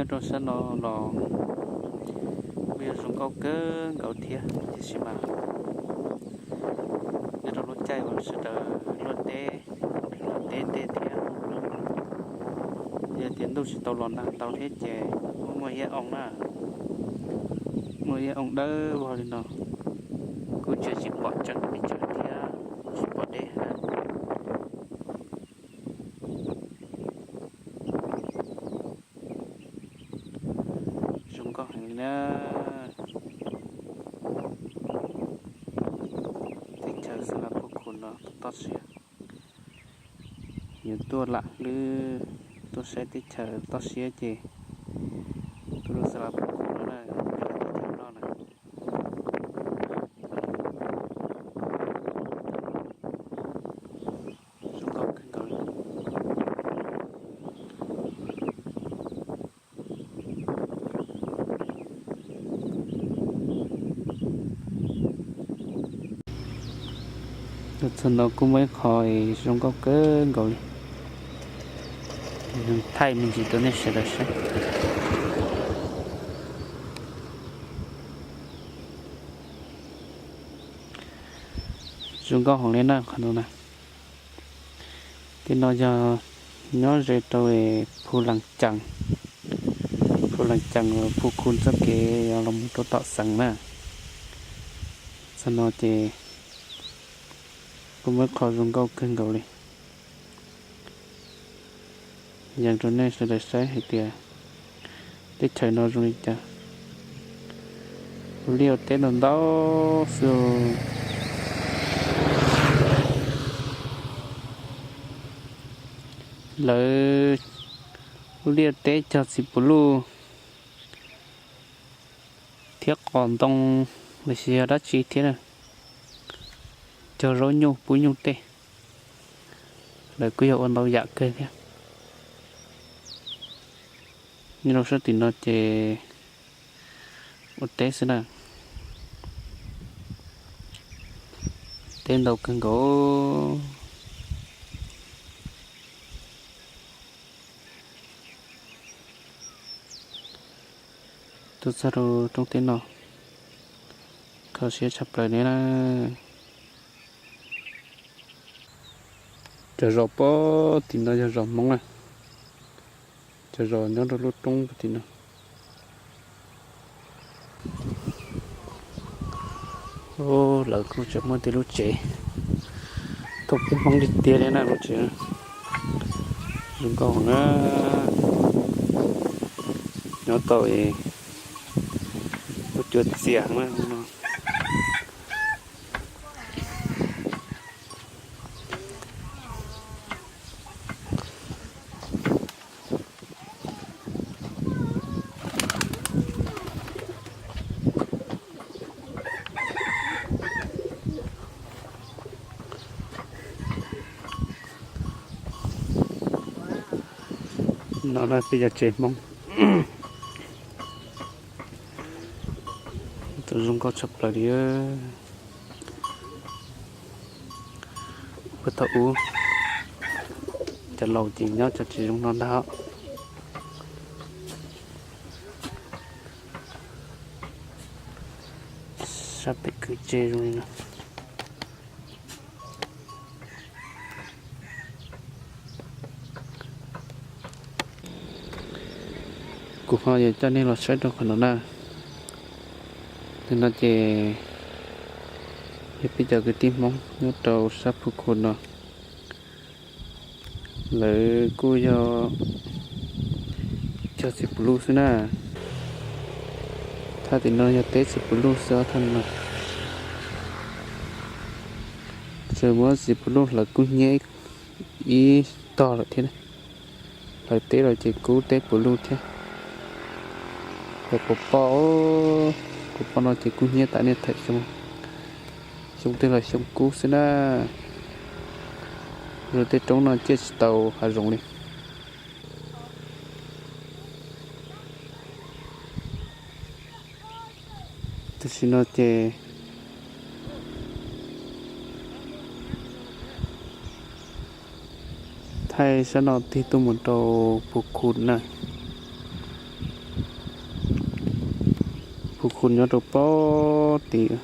Nyob rau sab no los kuj yog zoo nkauj kawg nkaus thiab, tiam sis mas nyob rau lub caij uas sawv daws luaj teb, luaj teb ntej thiab, yog tias ntuj tsis tau los nag ntau thiab ces muaj ib oo na, muaj ib oo dawb vog li no, kuj tseem tsis pom tseeb pes tsawg thiab, tsis pom deb na. Zoo nkauj heev li na. Teb chaws Xeev Las Phuv Khum no toj siab. Yuav tuaj lam hlwb tuaj saib teb chaws toj siab ces tuaj rau Xeev Las Phuv Khum no na, teb chaws no na. Zoo nkauj kawg nkaus li. Txog no kuj muaj ib qho zoo nkauj kawg nkaus li, thaij me ntsis rau nej sawv daws saib. Zoo nkauj heev li na qhov no na. Tej no yog nyob ze rau Phu Las Cees, Phu Las Cees, Phuv Khum txoj kev los mus rau tom Xeev na. Txog no ces kuj muaj ib qho zoo nkauj kawg nkaus li. Yees rau nej sawv daws saib hais tias teb chaws no zoo li cas. Ua liaj ua teb ntau ntau xwb. Lawv ua liaj teb cog txiv puv luj thiab qos ntoo los sis yog dab tsi thiab na, cog zaub nyuj pub nyuj tej, lawv kuj yog ua ntau yam kawg thiab. Nyob rau sab tim no ces ua teb xwb na, teb ntau kawg nkaus. Tuaj txog rau roob teb no, kho siab tshaj plaws li na. Cov zos pem tim no yog zos Hmoob na, cov zos nyob rau lub roob pem tim no. Lawv kuj tseem muaj tej lub tsev thoob peb Hmoob tiag tiag li na, lub tsev zoo nkauj heev na. Nyob tau es kuj cuag txias heev na no. No na peb cov tsev Hmoob. Tus zoo nkauj tshaj plaws li. Puag thaum ub cov laus ces nyob cov tsev zoo no ntag. Sab pem kwj tse zoo li no. Kuv ho yuav coj nej los saib rau qhov no na. Nim no ces yog peb cov kwv tij Hmoob nyob rau sab Phu Khu no, lawv kuj yog cog txiv puv luj xwb na. Thaj tim no yog teb txiv puv luj xwb os thaj no. Txawm muab txiv puv luj hlawv kub hnyiab ib tog lawm thiab. Hlawv teb los ces kub teb puv luj thiab. Hlawv puv poj, puv poj no ces kub hnyiab tas niaj thawm xyoo, xyoo twg los xyoo kub xwb na. Zoo tej roob no ciaj tsis tau hav zoov li. Tam sim no ces thaij sab no tig tuaj mus rau Phu Khu na. Phu Khun nyob rau pem tim,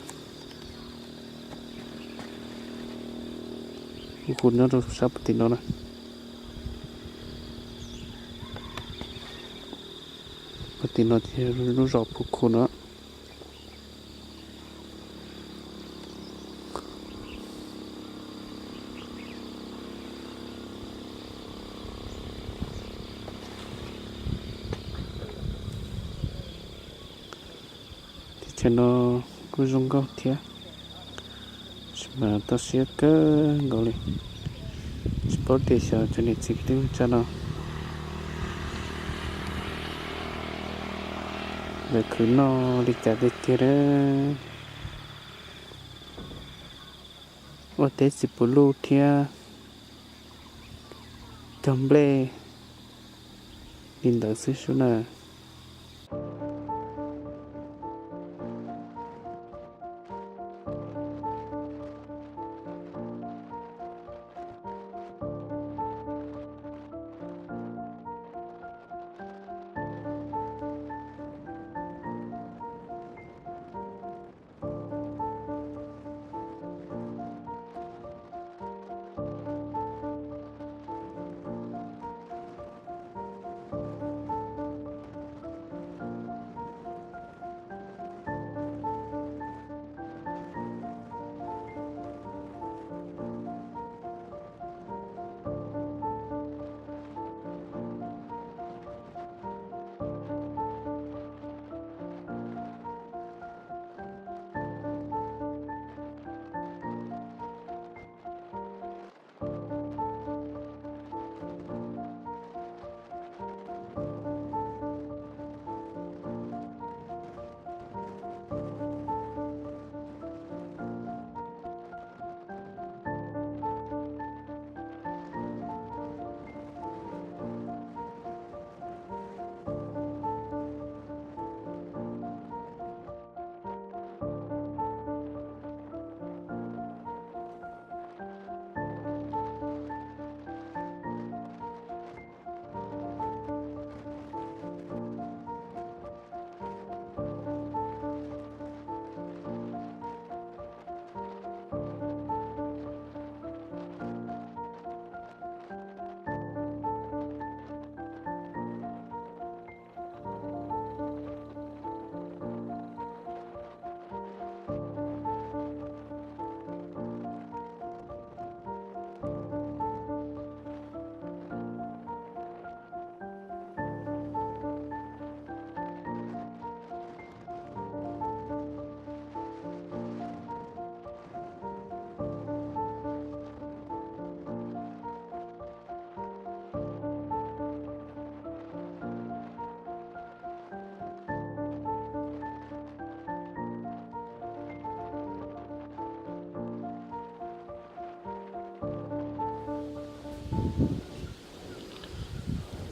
Phu Khun nyob rau sab pem tim no na. Pem tim no ces lub zos Phu Khun no. Teb chaws no kuj zoo nkauj thiab, tsis mas toj siab kawg nkaus li. Tsis paub tias xyov cov niam txiv kwv tij neej tsa no lawv khwv noj li cas tiag tiag. Ua teb txiv puv luj thiab cog nplej li ntawd xwb sub na.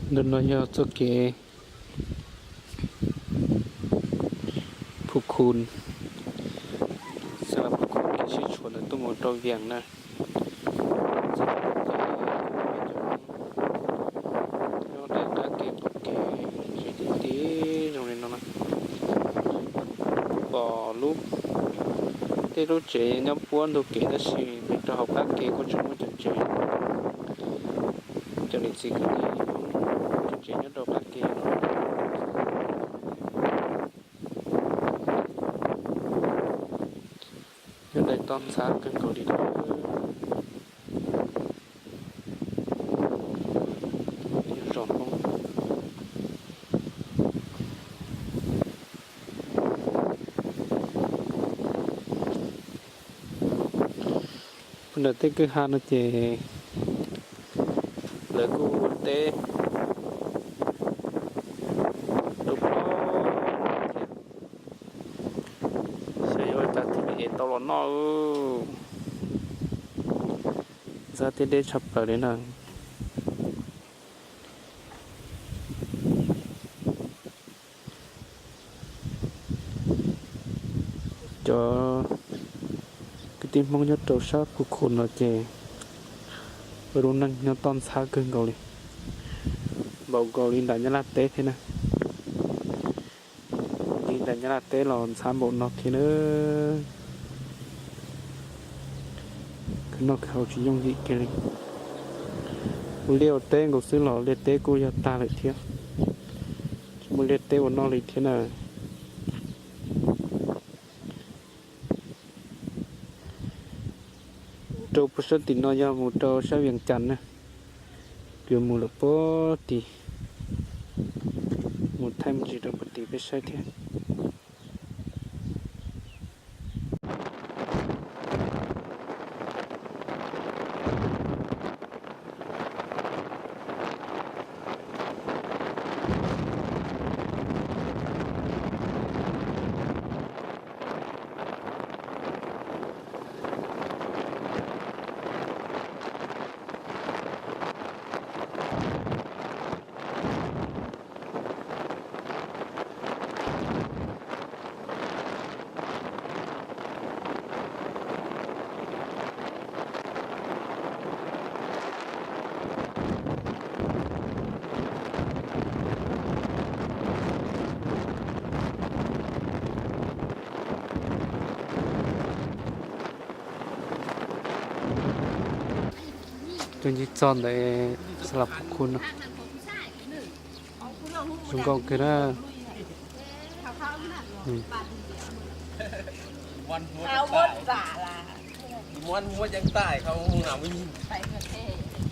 Ntawm no yog txoj kev Phu Khun, xab las Phu Khun kev sib tshuam ntawm tuaj mus rau Vias na. Nyob daim qab kev qaum kev tsev ti ti zoo li no na. Pom lub, tej lub tsev nyob puab ntug kev tab sis pem rau hauv qab kev kuj tseem muaj cov tsev, cov niam txiv kwv tij cov tsev nyob rau qab kev no. Nyob daim toj ntxhab kawg nkaus li. Zos Hmoob. Puag nram tej kwj ha no ces lawv kuj ua teb rau pem thiab. Xyov yuav ua cas thiaj li es tau los noj. Ntxhab thiab deb tshaj plaws li na. Cov kwv tij Hmoob nyob rau sab Phu Khun no ces ua lub neej nyob toj ntxhab kawg nkaus li, npaum nkaus li nram Nyab Laj teb thiab na. Li Daim Nyab Laj teb los ntxhab npaum no thiab na. Khwv noj khwv haus tsis yooj yim kiag li. Ua liaj ua teb nkaus xwb los liaj teb kuj yog tag lawm thiab. Tsis muaj liaj teb ua noj li thiab na. Rau puag sab tim no yog mus rau sab Vias Cas na. Kuv yuav mus lawm puag tim, mus thaij me ntsis rau puag tim peb saib thiab. Tuaj ncig txog ntawm Xab Las Phuv Khu no, zoo nkauj kawg na.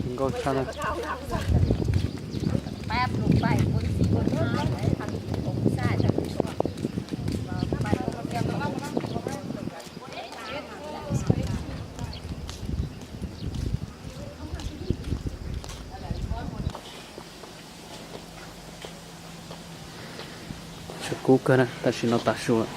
Zoo nkauj tshaj na. Tshav kub kawg na, tam sim no tav su lawm.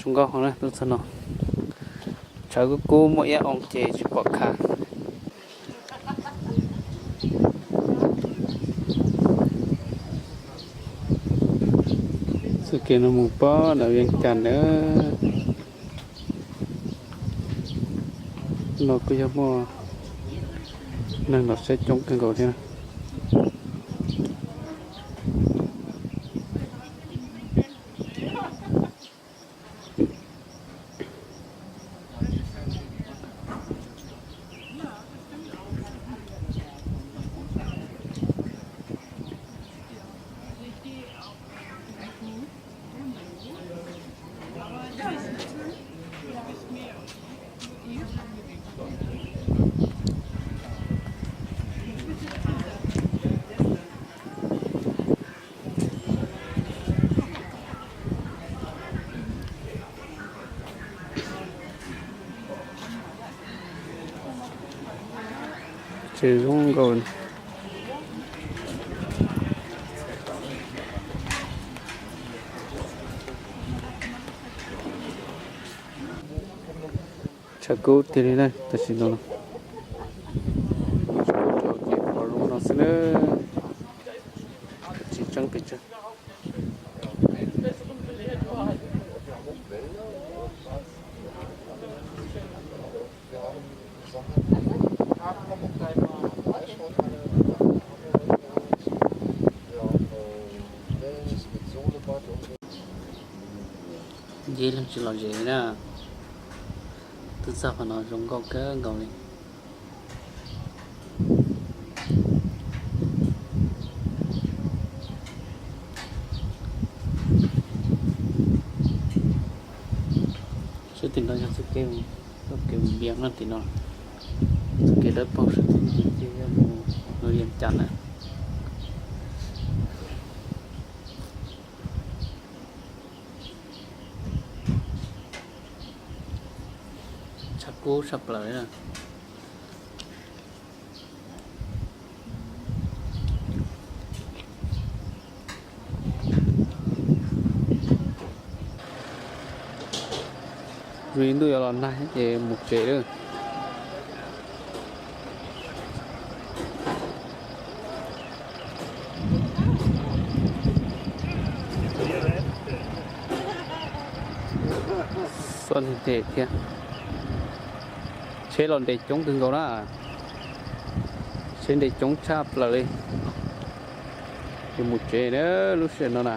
Zoo nkauj heev na, tuaj txog no. Tshav kub kub muaj iab oo ces tsis pom khav. Txoj kev no mus pog nram Vias Cas na. No kuj yog muaj neeg los saib coob kawg nkaus thiab. Tsev zoo nkauj. Tshav kub tiag li na, tam sim no. Ces pom zoo no xwb na. Tsis tseeb pes tsawg. Nceb leej tsis lom zem li na. Twb txog qhov no zoo nkauj kawg nkaus li. Sab tim no yog txoj kev, txoj kev mus Vias no tim no. Txoj kev dawb paug sab tim no ces yog mus Vias Cas na. Kub tshaj plaws li na. Zoo li ntuj yuav los nag ces mus tsev lawm. Xob nthe thiab. Tsheb los nres coob kawg nkaus na. Tsheb nres coob tshaj plaws li. Ces mus tsev na lub sij hawm no na.